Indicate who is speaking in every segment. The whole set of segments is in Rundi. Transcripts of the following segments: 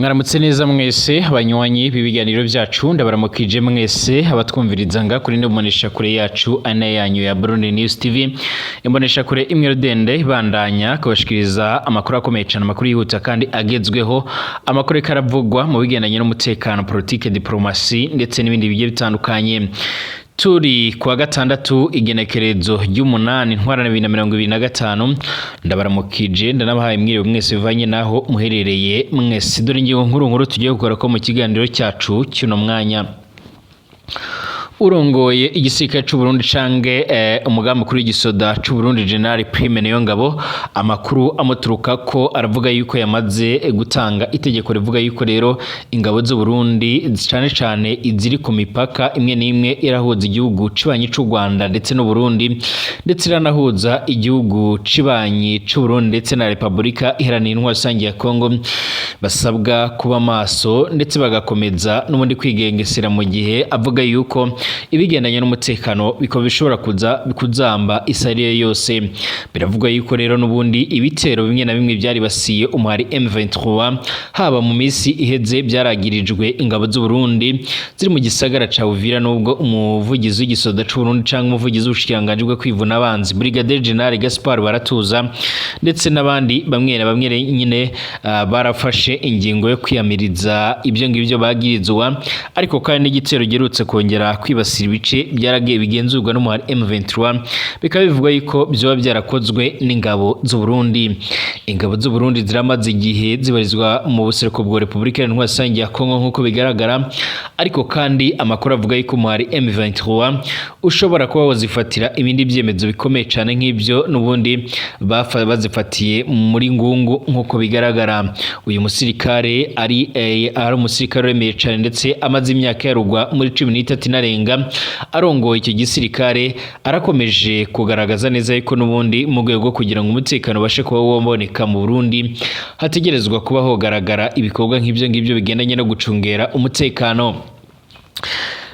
Speaker 1: Mwaramutse neza mwese abanywanyi b'ibiganiro byacu, ndabaramukije mwese abatwumviriza nga kuri ino kure yacu ane yanyu ya Burundi News TV, imbonesha kure imwe rudende ibandanya kubashikiriza amakuru akomeye cyane, amakuru yihuta kandi agezweho, amakuru ariko aravugwa mu bigendanye n'umutekano, politike, diplomasi ndetse n'ibindi bigiye bitandukanye. Turi kuwa gatandatu, igenekerezo ry'umunani ntwarane 2025. Ndabaramukije, ndanabahaye mwiriwe mwese bivanye naho muherereye mwese. Dore ingingo nkuru nkuru tugiye gukora ko mu kiganiro cyacu cy'uno mwanya. Urongoye igisirikare c'u Burundi canke umugambi mukuru w'igisoda c'u Burundi, General Prime Niyongabo, amakuru amuturuka ko aravuga yuko yamaze gutanga itegeko rivuga yuko rero ingabo z'u Burundi, cane cane iziri ku mipaka imwe n'imwe irahuza igihugu cibanyi c'u Rwanda ndetse n'u Burundi, ndetse iranahuza igihugu cibanyi c'u Burundi ndetse na Repubulika Iharanira Intwaro Rusange ya Kongo, basabwa kuba maso ndetse bagakomeza n'ubundi kwigengesera, mu gihe avuga yuko ibigendanye n'umutekano bikaba bishobora kuza kuzamba isariye yose. Biravugwa yuko rero n'ubundi ibitero bimwe na bimwe byaribasiye umuhari M23 haba mu minsi iheze byaragirijwe ingabo z'u Burundi ziri mu gisagara ca Uvira, nubwo umuvugizi w'igisoda c'u Burundi canke umuvugizi w'ubushikiranganji bwo kwivuna abanzi, Brigadier General Gaspard Baratuza, ndetse n'abandi bamwe na bamwe nyine barafashe ingingo yo kwiyamiriza ibyo ngibyo bagirizwa. Ariko kandi n'igitero giherutse kongera kwibasira ibice byaragiye bigenzurwa n'umuhari M23 bikaba bivugwa yuko byoba byarakozwe n'ingabo z'u Burundi. Ingabo z'u Burundi ziramaze igihe zibarizwa mu buseruko bwa Repubulika Iharanira Rusange ya Kongo nk'uko bigaragara, ariko kandi amakuru avuga yuko umuhari M23 ushobora kuba wazifatira ibindi byemezo bikomeye cyane nk'ibyo n'ubundi bazifatiye muri Ngungu nk'uko bigaragara. Uyu musirikare ari umusirikare uremeye cyane, ndetse amaze imyaka yarugwa muri 13 inarenga arongoye icyo gisirikare, arakomeje kugaragaza neza yuko n'ubundi mu rwego rwo kugira ngo umutekano ubashe kuba waboneka mu Burundi hategerezwa kuba hogaragara ibikorwa nk'ibyo ngibyo bigendanye no gucungera umutekano.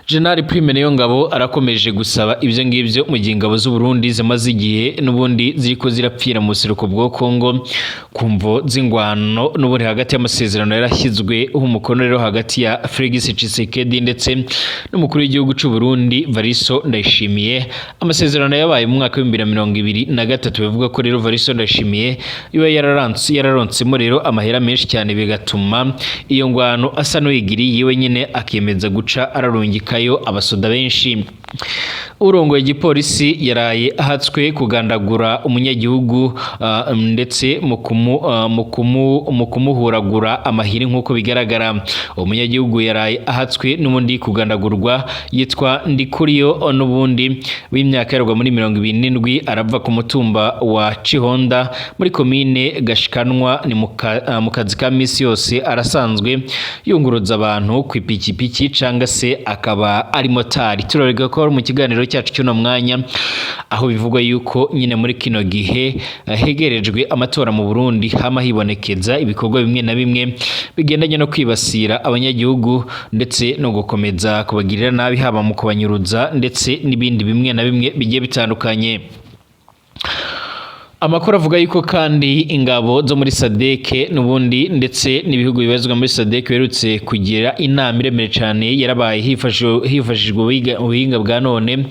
Speaker 1: General Prime Niyongabo arakomeje gusaba ibyo ngibyo mu gihe ingabo z'u Burundi zimaze igihe n'ubundi ziriko zirapfira mu buseruko bwa Kongo ku mvo z'ingwano n'ubundi hagati y'amasezerano yarashyizwe umukono rero hagati ya Felix Tshisekedi ndetse n'umukuru w'igihugu c'u Burundi Variso Ndayishimiye. Amasezerano yabaye mu mwaka w'2023, bivuga ko rero Variso Ndayishimiye iba yararonsemo rero amahera menshi cyane, bigatuma iyo ngwano asa n'uyigiriye iwe nyine, akemeza guca ararungika yo abasoda benshi. Urongoye igipolisi yaraye ahatswe kugandagura umunyagihugu ndetse mu kumuhuragura amahiri nk'uko bigaragara. Umunyagihugu yaraye ahatswe n'ubundi kugandagurwa yitwa Ndikuriyo, n'ubundi w'imyaka yarwa muri 27, arava ku mutumba wa Cihonda muri komine Gashikanwa. Ni mu kazi ka misi yose arasanzwe yunguruza abantu ku ipikipiki canga se akaba ari motari. Turarega ko mu kiganiro cyacu cy'uno mwanya aho bivugwa yuko nyine muri kino gihe hegerejwe amatora mu Burundi hama hibonekeza ibikorwa bimwe na bimwe bigendanye no kwibasira abanyagihugu ndetse no gukomeza kubagirira nabi, haba mu kubanyuruza ndetse n'ibindi bimwe na bimwe bigiye bitandukanye. Amakuru avuga yuko kandi ingabo zo muri SADC n'ubundi ndetse n'ibihugu bibarizwa muri SADC biherutse kugira inama iremereye cyane yarabaye hifashishijwe ubuhinga bwa none,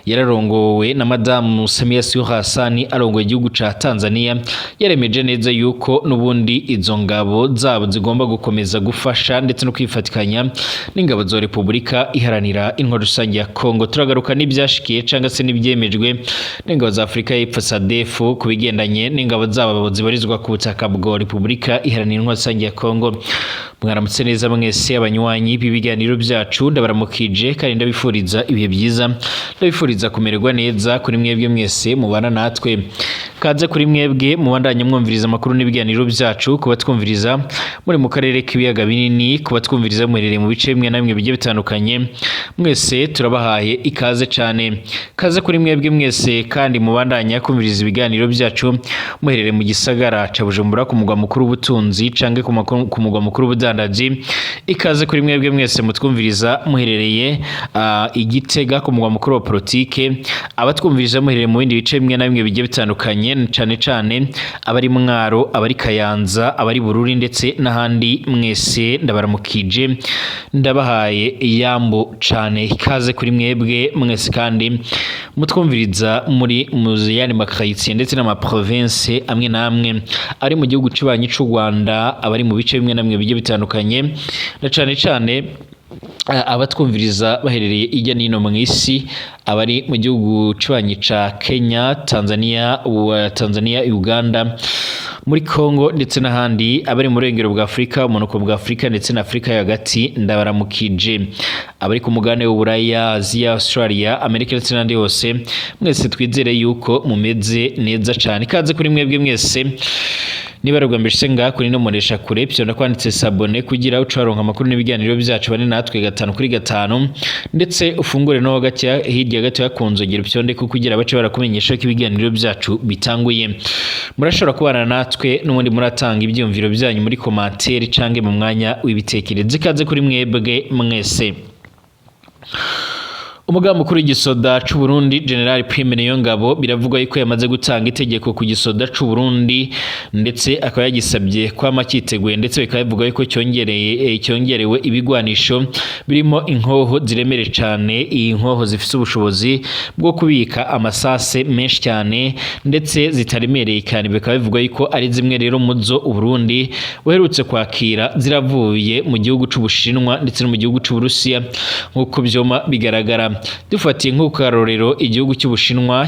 Speaker 1: yararongowe na Madamu Samia Suluhu Hassan arongoye igihugu ca Tanzania, yaremeje neza yuko n'ubundi izo ngabo zabo zigomba gukomeza gufasha ndetse no kwifatikanya n'ingabo za Repubulika Iharanira Intwaro Rusange ya Kongo. Turagaruka n'ibyashikiye cyangwa se n'ibyemejwe n'ingabo za Afurika y'Epfo SADF ku bigendanye n'ingabo zabo zibarizwa ku butaka bwa Repubulika Iharanira Intwaro Rusange ya Kongo. Mwaramutse neza mwese abanywanyi b'ibiganiro byacu, ndabaramukije kandi ndabifuriza ibihe byiza, ndabifuriza kumererwa neza kuri mwebwe mwese mubana natwe. Kaze kuri mwebwe mubandanye mwumviriza amakuru n'ibiganiro byacu, kuba twumviriza muri mu karere k'ibiyaga binini, kuba twumviriza muherereye mu bice bimwe na bimwe bigiye bitandukanye, mwese turabahaye ikaze cyane. Kaze kuri mwebwe mwese kandi mubandanya kumviriza ibiganiro byacu muherereye mu gisagara ca Bujumbura ku mugwa mukuru w'ubutunzi canke ku mugwa mukuru w'ubudandaji. Ikaze kuri mwebwe mwese mutwumviriza muherereye i Gitega ku mugwa mukuru wa politike, abatwumviriza muherereye mu bindi bice bimwe na bimwe bigiye bitandukanye. bitandukanye, cane cane abari Mwaro, abari Kayanza, abari Bururi ndetse n'ahandi. Mwese ndabaramukije, ndabahaye yambo cane. Ikaze kuri mwebwe mwese kandi mutwumviriza muri muziyani makaritsiye ndetse n'amaprovince amwe n'amwe ari mu gihugu c'ubanyi c'u Rwanda, abari mu bice bimwe na bimwe bigiye bitandukanye, na cane cane abatwumviriza baherereye irya nino mw'isi, abari mu gihugu c'ubanyi ca Kenya, Tanzania, Tanzania, Uganda, muri Congo ndetse n'ahandi, abari mu burengero bwa Afurika, umunuko bwa Afurika ndetse na Afurika yo hagati, ndabaramukije. Abari ku mugabane w'Uburaya, Aziya, Australia, Amerika ndetse n'ahandi hose, mwese twizere yuko mumeze neza cane. Ikaze kuri mwebwe mwese. Niba ari ubwa mbere ushitse ngaha kuri ino mbonesha kure, fyonda kwanditse s'abonner kugira uce waronka amakuru n'ibiganiro byacu. Bane natwe gatanu kuri gatanu, ndetse ufungure no gake hirya gato ku nzogera, upyonde kuko kugira bace barakumenyesha ko ibiganiro byacu bitanguye. Murashobora kubana natwe n'ubundi, muratanga ibyiyumviro byanyu muri commentaire canke mu mwanya w'ibitekerezo. Ikaze kuri mwebwe mwese. Umugaba mukuru w'igisoda c'u Burundi, General Prime Niyongabo, biravugwa yuko yamaze gutanga itegeko ku gisoda c'u Burundi, ndetse akaba yagisabye kwama cyiteguye, ndetse bikaba bivugwa yuko cyongerewe ibigwanisho birimo inkoho ziremereye cane. Iyi nkoho zifise ubushobozi bwo kubika amasase menshi cyane ndetse zitaremereye cyane. Bikaba bivugwa yuko ari zimwe rero muzo u Burundi buherutse kwakira ziravuye mu gihugu c'Ubushinwa ndetse no mu gihugu c'Uburusiya, nk'uko vyoma bigaragara. Dufatiye nk'ukarorero, igihugu cy'Ubushinwa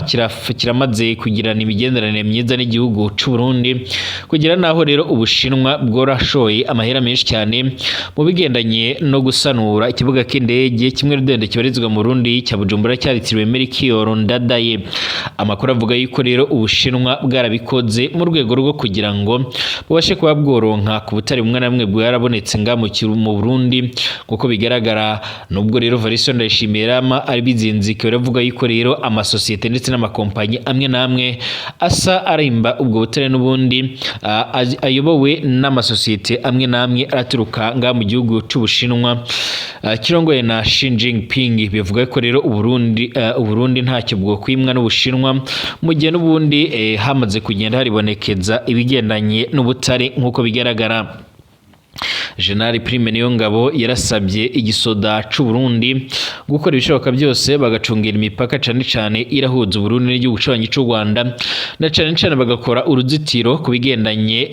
Speaker 1: kiramaze kugirana imigenderanire myiza n'igihugu c'u Burundi, kugira naho rero Ubushinwa bworashoye amahera menshi cyane mu bigendanye no gusanura ikibuga cy'indege kimwe rudende kibarizwa mu Burundi cya Bujumbura cyaritiriwe Melchior Ndadaye. Amakuru avuga yuko rero Ubushinwa bwarabikoze mu rwego rwo kugira ngo bubashe kuba bworonka ku butare bumwe na bumwe bwarabonetse nga mu Burundi, nk'uko bigaragara. Nubwo rero Varisto Ndayishimiye Rama ari bizinzike, biravuga yuko rero amasosiyete ndetse n'amakompanyi amwe n'amwe asa arimba ubwo butare n'ubundi ayobowe n'amasosiyete amwe n'amwe araturuka nga mu gihugu c'Ubushinwa kirongoye na Xi Jinping. Bivuga ko rero Uburundi ntacyo bwokwimwa n'Ubushinwa mu gihe n'ubundi hamaze kugenda haribonekeza ibigendanye n'ubutare, nk'uko bigaragara. General Prime Niyongabo yarasabye igisoda c'u Burundi gukora ibishoboka byose bagacungera imipaka, cane cane irahuza Uburundi n'igihugu c'abanyi c'u Rwanda, na cane cane bagakora uruzitiro ku bigendanye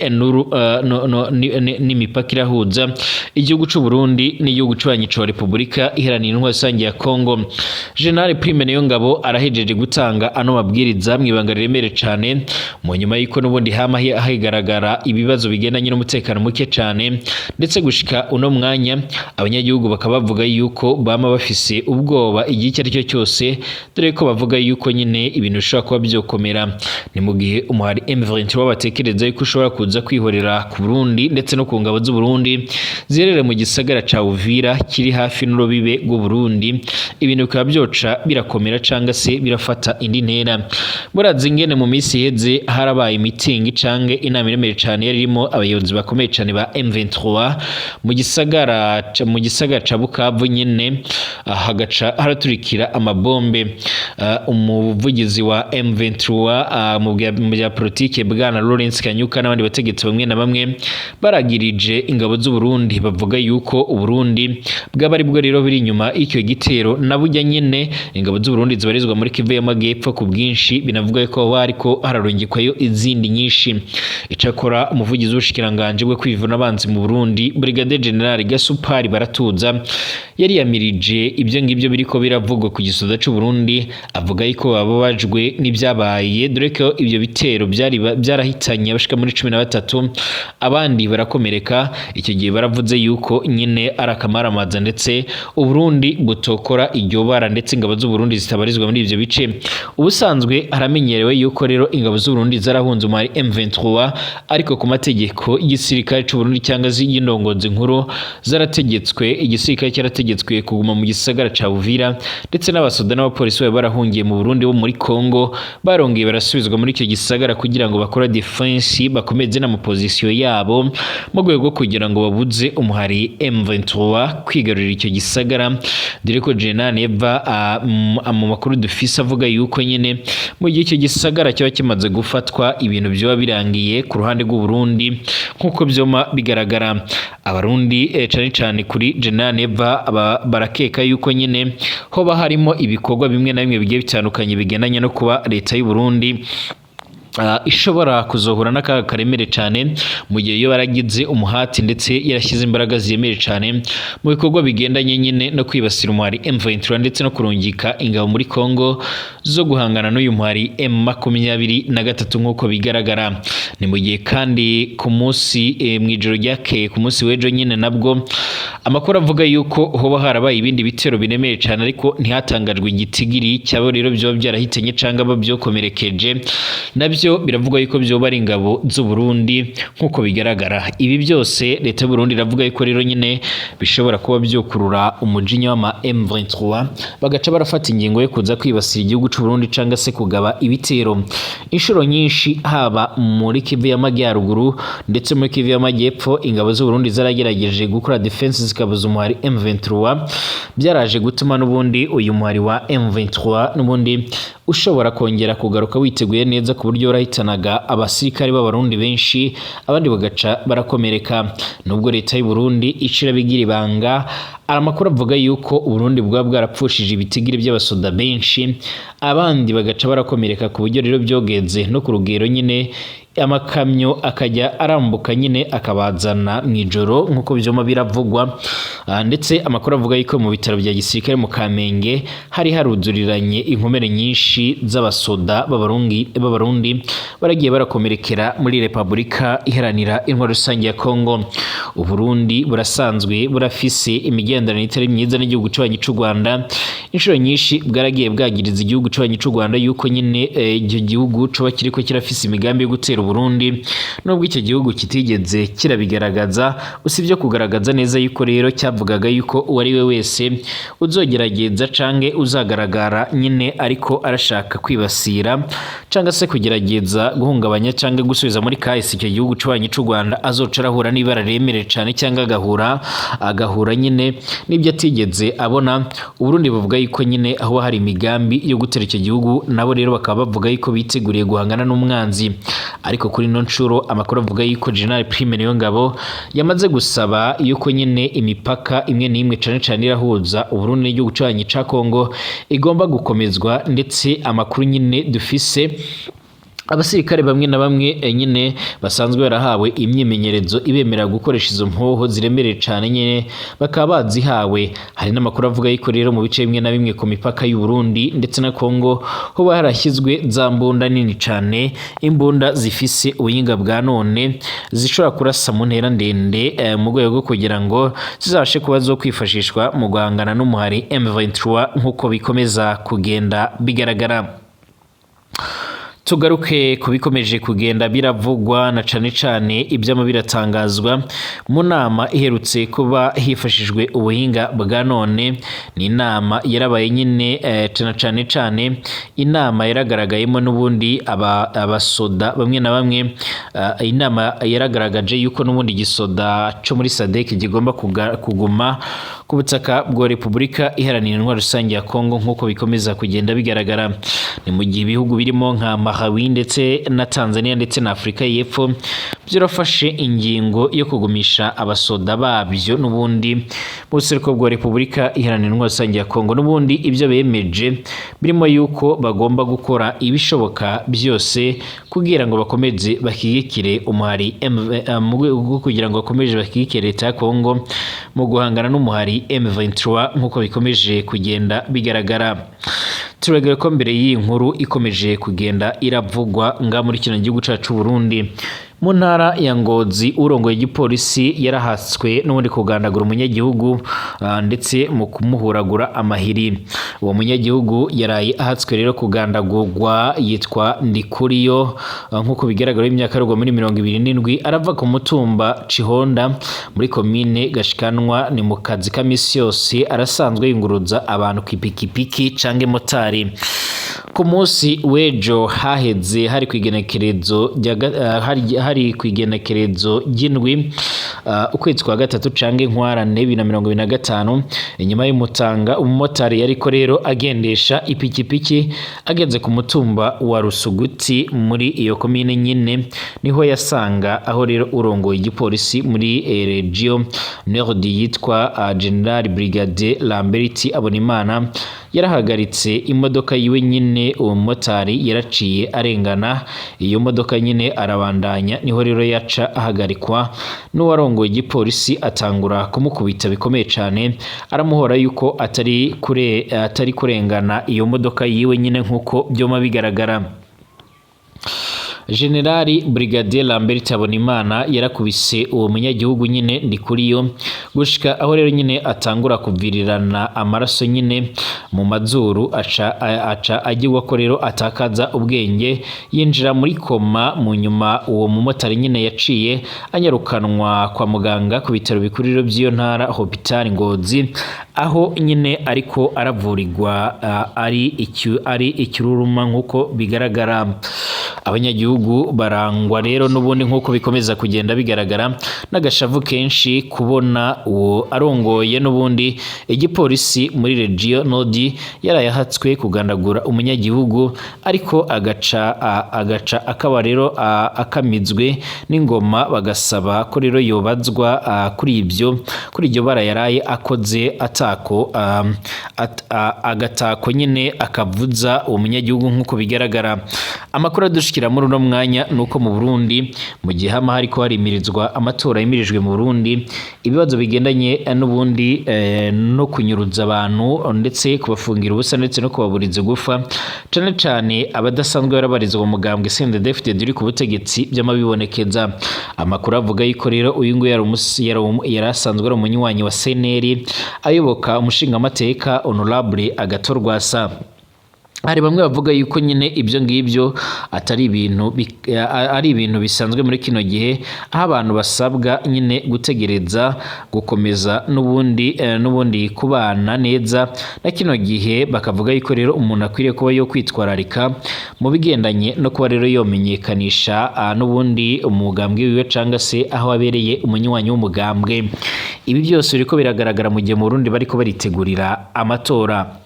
Speaker 1: n'imipaka irahuza igihugu c'u Burundi n'igihugu c'abanyi ca Repubulika Iharanira Intwaro Rusange ya Congo. General Prime Niyongabo arahejeje gutanga ano mabwiriza mw'ibanga riremere cane, mu nyuma y'uko n'ubundi hama higaragara ibibazo bigendanye n'umutekano muke cane, ndetse gushika uno mwanya abanyagihugu bakaba bavuga yuko bama bafise ubwoba igihe icyo ari cyo cyose, dore ko bavuga yuko nyine ibintu bishobora kuba byokomera. Ni mu gihe umuhari M23 batekereza yuko ushobora kuza kwihorera ku Burundi ndetse no ku ngabo z'u Burundi ziherereye mu gisagara ca Uvira kiri hafi n'urubibe rw'u Burundi, ibintu bikaba byoca birakomera canga se birafata indi ntera. Murazi ingene mu minsi iheze harabaye mitingi canke inama iremereye cane yari irimo abayobozi bakomeye cane ba M23 mu gisagara ca Bukavu nyene, hagaca haraturikira amabombe. Umuvugizi wa M23 mu bya politike, bwana Lawrence Kanyuka, n'abandi bategetsi bamwe na bamwe baragirije ingabo z'u Burundi, bavuga yuko Uburundi bwaba ari bwo rero biri inyuma y'icyo gitero, na burya nyene ingabo z'u Burundi zibarizwa muri Kivu y'Amagepfo ku bwinshi. Binavuga yuko hariko hararungikwayo izindi nyinshi. Icakora umuvugizi w'ubushikiranganji bwo kwivuna abanzi mu Burundi, Brigadier General Gasupari Baratuza, yariyamirije ibyo ngibyo biriko biravugwa ku gisoda c'u Burundi, avuga yuko bababajwe n'ibyabaye, dore ko ibyo bitero byari byarahitanye abashika muri 13, abandi barakomereka. Icyo gihe baravuze yuko nyine ari akamaramaza, ndetse Uburundi butokora iryo bara, ndetse ingabo z'u Burundi zitabarizwa muri ivyo bice. Ubusanzwe haramenyerewe yuko rero ingabo z'u Burundi zarahunze umwari M23, ariko ku mategeko y'igisirikare c'u Burundi cyangwa se y'indongozi z'igisirikare c'u Burundi, Indongozi nkuru zarategetswe, igisirikare cyarategetswe kuguma mu gisagara ca Uvira, ndetse n'abasoda n'abapolisi bari barahungiye mu Burundi bo muri Kongo barongeye barasubizwa muri icyo gisagara kugira ngo bakore défense, bakomeze n'amaposition yabo mu rwego rwo kugira ngo babuze umuhari M23 kwigarurira icyo gisagara, dore ko General Neva mu makuru dufise avuga yuko nyene mu gihe icyo gisagara cyaba kimaze gufatwa, ibintu byoba birangiye ku ruhande rw'u Burundi, nk'uko vyoma bigaragara. Abarundi cane cane kuri General Neva barakeka yuko nyene hoba harimo ibikorwa bimwe na bimwe bigiye bitandukanye bigendanye no kuba leta y'u Burundi ishobora kuzohura n'akaga karemere cane mu gihe iyo baragize umuhati ndetse yarashyize imbaraga ziyemeje cane mu bikorwa bigendanye nyine no kwibasira umuhari M23 ndetse no kurungika ingabo muri Congo zo guhangana n'uyu muhari M23, nk'uko bigaragara. Ni mu gihe kandi ku munsi mw'ijoro ryakeye, ku munsi w'ejo nyine, nabwo amakuru avuga yuko hoba harabaye ibindi bitero biremereye cane, ariko ntihatangajwe igitigiri cyabo rero byoba byarahitanye canke abo byokomerekeje. Nabyo biravugwa yuko byoba ari ingabo z'u Burundi, nk'uko bigaragara. Ibi byose leta y'u Burundi iravuga yuko rero nyine bishobora kuba byokurura umujinya w'ama M23, bagaca barafata ingingo yo kuza kwibasira igihugu c'u Burundi canga se kugaba ibitero. Inshuro nyinshi, haba muri Kivu y'Amajyaruguru ndetse muri Kivu y'Amajyepfo, ingabo z'u Burundi zaragerageje gukora défense, zikabuza umuhari M23. Byaraje gutuma n'ubundi uyu muhari wa M23 n'ubundi ushobora kongera kugaruka witeguye neza, ku buryo warahitanaga abasirikare b'Abarundi benshi, abandi bagaca barakomereka. Nubwo leta y'u Burundi icira bigira ibanga, amakuru avuga yuko Uburundi bwaba bwarapfushije ibitigiri by'abasoda benshi, abandi bagaca barakomereka, ku buryo rero byogeze no ku rugero nyine amakamyo akajya arambuka nyine akabazana mu ijoro, nk'uko vyoma biravugwa. Ndetse amakuru avuga yuko mu bitaro bya gisirikare mu Kamenge hari haruzuriranye inkomere nyinshi z'abasoda b'Abarundi baragiye barakomerekera muri Repubulika Iharanira Intwaro Rusange ya Kongo. Uburundi burasanzwe burafise imigenderanire itari myiza n'igihugu cy'abanyi c'u Rwanda. Inshuro nyinshi bwaragiye bwagiriza igihugu cy'abanyi c'u Rwanda yuko nyine icyo gihugu coba kiriko kirafise imigambi yo gutera Uburundi, nubwo icyo gihugu kitigeze kirabigaragaza, usibye kugaragaza neza yuko rero cyavugaga yuko uwo ari we wese uzogerageza canke uzagaragara nyine ariko arashaka kwibasira canga se kugerageza guhungabanya canke gusubiza muri kahise icyo gihugu c'abanyi c'u Rwanda, azoca arahura n'ibara remereye cane, cyangwa agahura nyine n'ibyo atigeze abona. Uburundi buvuga yuko nyine aho hari imigambi yo gutera icyo gihugu, nabo rero bakaba bavuga yuko biteguriye guhangana n'umwanzi. Ariko kuri ino nshuro amakuru avuga yuko General Prime Niyongabo yamaze gusaba yuko nyine imipaka imwe n'imwe, cane cane irahuza Uburundi n'igihugu c'abanyi ca Kongo, igomba gukomezwa. Ndetse amakuru nyine dufise, abasirikare bamwe na bamwe nyine basanzwe barahawe imyimenyerezo ibemerera gukoresha izo mpoho ziremereye cane nyine bakaba bazihawe. Hari n'amakuru avuga yuko rero mu bice bimwe na bimwe ku mipaka y'u Burundi ndetse na Kongo hoba harashyizwe za mbunda nini cane, imbunda zifise ubuhinga bwa none, zishobora kurasa mu ntera ndende, mu rwego rwo kugira ngo zizabashe kuba zo kwifashishwa mu guhangana n'umuhari M23, nk'uko bikomeza kugenda bigaragara. Tugaruke ku bikomeje kugenda biravugwa, na cane cane ivyama biratangazwa mu nama iherutse kuba hifashishijwe ubuhinga bwa none. Ni inama yarabaye nyine cane cane cane inama yaragaragayemo n'ubundi abasoda bamwe na bamwe. Inama yaragaragaje yuko n'ubundi igisoda co muri SADC kigomba kuguma ku butaka bwa Repubulika Iharanira Intwaro Rusange ya Kongo, nk'uko bikomeza kugenda bigaragara. Ni mu gihe ibihugu birimo nka Malawi ndetse na Tanzania ndetse na Afurika y'Epfo byarafashe ingingo yo kugumisha abasoda babyo n'ubundi mu buseruko bwa Repubulika Iharanira Intwaro Rusange ya Kongo. N'ubundi ibyo bemeje birimo yuko bagomba gukora ibishoboka byose kugira ngo bakomeze bashyigikire umuhari mu rwego rwo kugira ngo bakomeze bashyigikire leta ya Kongo mu guhangana n'umuhari M23, nk'uko bikomeje kugenda bigaragara. Turagira ko mbere y'iyi nkuru ikomeje kugenda iravugwa nga muri kino gihugu cacu Burundi, Mu ntara ya Ngozi, urongoye igipolisi yarahatswe n'ubundi kugandagura umunyagihugu, ndetse mu kumuhuragura amahiri. Uwo munyagihugu yaraye ahatswe rero kugandagurwa yitwa Ndikuriyo, nk'uko bigaragara imyaka yarugwa muri 27, arava ku mutumba Cihonda muri komine Gashikanwa. Ni mu kazi ka misi yose, arasanzwe yunguruza abantu ku ipikipiki canke motari. Ku munsi w'ejo haheze, hari kw'igenekerezo hari kw'igenekerezo ry'indwi, ukwezi kwa gatatu canke ntwarante 2025, inyuma y'umutanga, umumotari yariko rero agendesha ipikipiki ageze ku mutumba wa Rusuguti muri iyo komine nyine, niho yasanga aho rero urongoye igipolisi muri Region Nord yitwa General Brigadier Lambert Abonimana yarahagaritse imodoka yiwe nyine. Uwo mumotari yaraciye arengana iyo modoka nyine, arabandanya. Niho rero yaca ahagarikwa n'uwarongoye igipolisi, atangura kumukubita bikomeye cane, aramuhora yuko atari kurengana iyo modoka yiwe nyine, nk'uko byoma bigaragara. Generali Brigadier Lambert Habonimana yarakubise uwo munyagihugu nyine Ndikuriyo gushika aho rero nyine atangura kuvirirana amaraso nyine mu mazuru, aca agirwa ko rero atakaza ubwenge, yinjira muri koma. Mu nyuma uwo mumotari nyine yaciye anyarukanwa kwa muganga ku bitaro bikuru rero by'iyo ntara, Hopital Ngozi, aho nyine ariko aravurirwa, ari ikiruruma nk'uko bigaragara. Abanyagihugu barangwa rero n'ubundi, nk'uko bikomeza kugenda bigaragara, n'agashavu kenshi kubona uwo arongoye n'ubundi igipolisi muri Region Nord yarayahatswe kugandagura umunyagihugu, ariko agaca akaba rero akamizwe n'ingoma. Bagasaba ko rero yobazwa kuri iryo bara yaraye akoze, atako agatako nyine akavuza uwo munyagihugu nk'uko bigaragara. Amakuru adushikira muri uno mwanya nuko mu Burundi, mu gihe hama hariko harimirizwa amatora yimirijwe mu Burundi, ibibazo bigendanye n'ubundi no kunyuruza abantu ndetse kubafungira ubusa ndetse no kubaburiza gufa, cane cane abadasanzwe barabarizwa mu mugambwe CNDD-FDD uri ku butegetsi, by'amabibonekeza. Amakuru avuga yuko rero uyu nguyu yari asanzwe ari umunywanyi wa CNL, ayoboka umushingamateka Honorable Agathon Rwasa. Hari bamwe bavuga yuko nyine ibyo ngibyo atari ibintu ari ibintu bisanzwe muri kino gihe, aho abantu basabwa nyine gutegereza gukomeza n'ubundi kubana neza na kino gihe. Bakavuga yuko rero umuntu akwiriye kuba yo kwitwararika mu bigendanye no kuba rero yomenyekanisha n'ubundi umugambwe wiwe canga se aho abereye umunywanyi w'umugambwe. Ibi byose biriko biragaragara mu gihe mu Burundi bariko baritegurira amatora.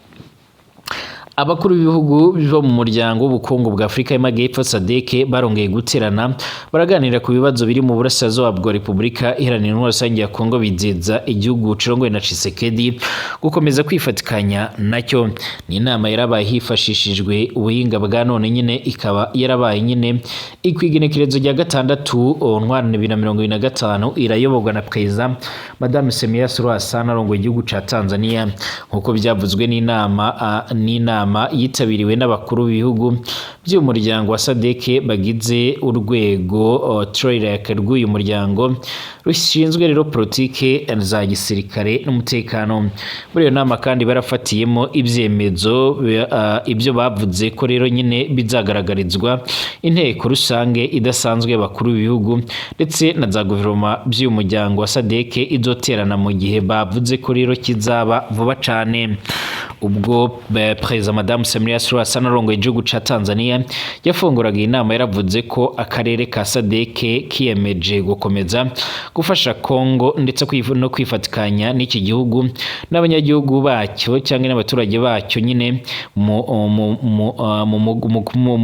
Speaker 1: Abakuru b'ibihugu biva mu muryango w'ubukungu bwa Afurika y'Amajyepfo SADC barongeye guterana, baraganira ku bibazo biri mu burasirazuba bwa Repubulika Iharanira Intwaro Rusange ya Kongo, bizeza igihugu cirongowe na Tshisekedi gukomeza kwifatikanya nacyo. Ni inama yarabaye hifashishijwe ubuhinga bwa none nyine, ikaba yarabaye nyine ikwigenekerezo rya 6 Ntwarante 2025, irayoborwa na Perezida Madame Samia Suluhu Hassan arongoye igihugu ca Tanzania. Nk'uko byavuzwe, n'inama yitabiriwe n'abakuru b'ibihugu by'uyu muryango wa SADC bagize urwego TRILAC rw'uyu muryango rushinzwe rero politike za gisirikare n'umutekano. Muri iyo nama kandi barafatiyemo ibyemezo, ibyo bavuze ko rero nyine bizagaragarizwa inteko rusange idasanzwe y'abakuru b'ibihugu ndetse na za guverinoma by'uyu muryango wa SADC izoterana mu gihe bavuze ko rero kizaba vuba cane. Ubwo Perezida Madamu Samia Suluhu Hassan arongoye igihugu ca Tanzania yafunguraga iyi nama, yaravuze ko akarere ka SADC kiyemeje gukomeza gufasha Kongo ndetse no kwifatikanya n'iki gihugu n'abanyagihugu bacyo cyangwa n'abaturage bacyo nyine mu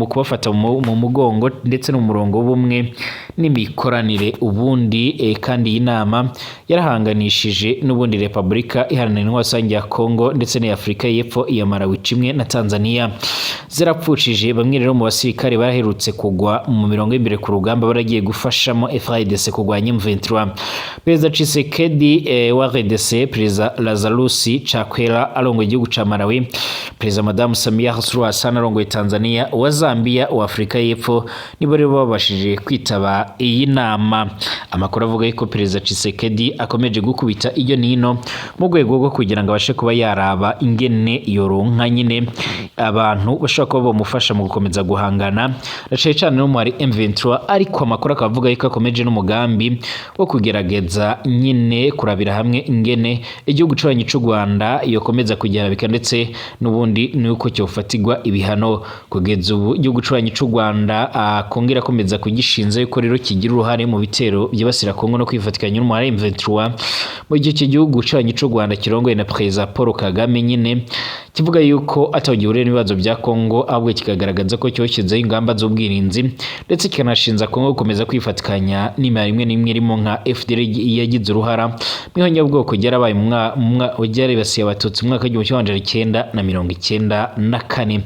Speaker 1: kubafata mu mugongo ndetse no mu murongo w'ubumwe n'imikoranire. Ubundi kandi iyi nama yarahanganishije n'ubundi Repubulika Iharanira Intwaro Rusange ya Kongo ndetse n'iya Afurika. y'Epfo, iya Malawi cimwe na Tanzania zirapfushije bamwe rero mu basirikare baherutse kugwa mu mirongo y'imbere ku rugamba baragiye gufashamo FARDC kurwanya M23. Perezida Tshisekedi wa RDC, Perezida Lazarus Chakwera arongoye igihugu ca Malawi, Perezida Madamu Samia Suluhu Hassan arongoye Tanzania, uwa Zambia, uwa Afurika y'Epfo nibo rero babashije kwitaba iyi nama. Amakuru avuga yuko Perezida Tshisekedi akomeje gukubita iyo nino mu rwego rwo kugira ngo abashe kuba yaraba ingene yoronka nyine abantu bashobora kuba bamufasha mu gukomeza guhangana na cane cane n'umuhari M23, ariko amakuru akaba avuga yuko akomeje n'umugambi wo kugerageza nyine kurabira hamwe ingene igihugu curanyi c'u Rwanda yokomeza kugiharabika, ndetse n'ubundi nuko cyofatirwa ibihano. Kugeza ubu igihugu curanyi c'u Rwanda kongera akomeza kugishinza yuko rero kigira uruhare mu bitero byibasira Kongo no kwifatikanya n'umuhari M23, mu gihe iki gihugu curanyi c'u Rwanda kirongoye na Perezida Paul Kagame nyine kivuga yuko ataho gihuriye n'ibibazo bya Kongo, ahubwo kikagaragaza ko cyoshyizeho ingamba z'ubwirinzi, ndetse kikanashinza Kongo gukomeza kwifatikanya n'imihari imwe n'imwe irimo nka FDL yagize uruhara mu ihonyabwoko ryarabaye ryaribasiye Abatutsi mu mwaka w'1994.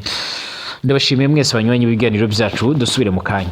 Speaker 1: Ndabashimiye mwese abanywanyi b'ibiganiro byacu, dusubire mu kanya.